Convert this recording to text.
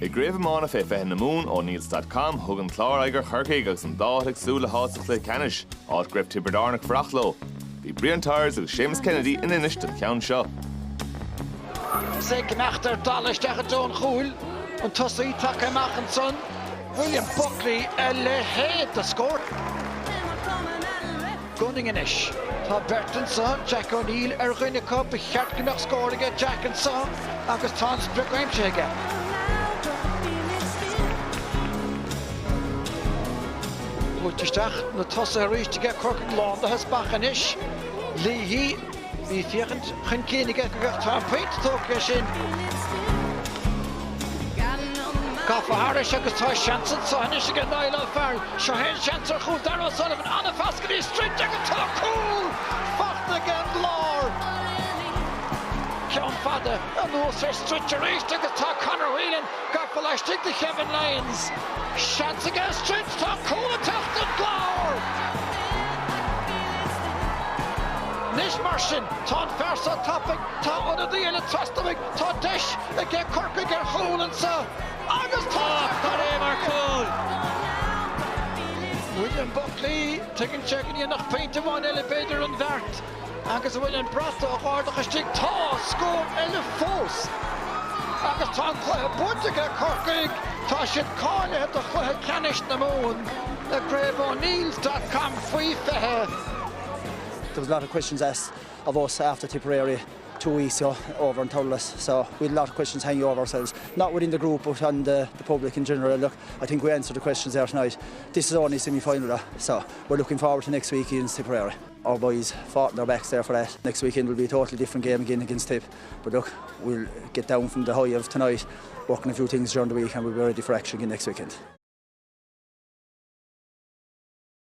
I gCraobh Iomána fé 20 na Mumhan O'Neills dot com, thug an Clár aghaidh ar Chorcaigh agus an dá áit ag súil le háit sa chluiche ceannais, áit go raibh Tiobraid Árann ag fanacht leo. Bhí Brian Tyers agus Séamus Kennedy in Inis don cheann seo. Is ag imeacht ar dalladh isteach i dtreo an chúil, an tosaí tagtha amach ansan, William Buckley, a leithéid de scór! Gunning anois. Tá beirt anseo, Jack O'Neill ar dhuine acu, ba cheart go mbeadh scór aige Jack anseo agus tá an sprioc aimsithe aige. Buailte isteach na tosaithe arís aige Corcaigh lán de spás anois. Leahy. Bhí féachaint chun cinn aige go ach tá an pointe tógtha aige sin. Gafa thairis agus tá seans anseo anois aige Niall O'Farrell. Seo é an seans ar chúl Darragh O'Sullivan. An-phas go dtí Stritch agus tá cúl faighte ag an gClár. Ceann fada anuas ar Stritch arís agus tá Conor Whelan gafa laistigh de Kevin Lyons. Seans aige Stritch, tá cúl ag teacht don gClár! Anois mar sin, tá an fear seo tapaidh, tá ionadaí eile trasna uaidh, tá deis aige Corcaigh ar chúl anseo agus tá sé é mar chúl! William Buckley, tuigeann sé go ndéanfadh pointe amháin eile b'fhéidir an bheart. Agus an bhfuil an brat á ardú istigh? Tá! Scór eile fós agus tá an cluiche buaite aige Corcaigh! Tá siad cáilithe do chluiche ceannais na Mumhan i gCraobh O'Neills dot com faoi 20. There was a lot of questions asked of us after Tipperary 2 weeks ago over in Thurles so we had a lot of questions hanging over ourselves, not within the group but on the, the public in general. Look, I think we answered the questions there tonight. This is only semi-final so we're looking forward to next week against Tipperary. Our boys fought their backs there for that. Next weekend will be a totally different game again against Tip. But look, we'll get down from the high of tonight, working a few things during the week and we'll be ready for action again next weekend.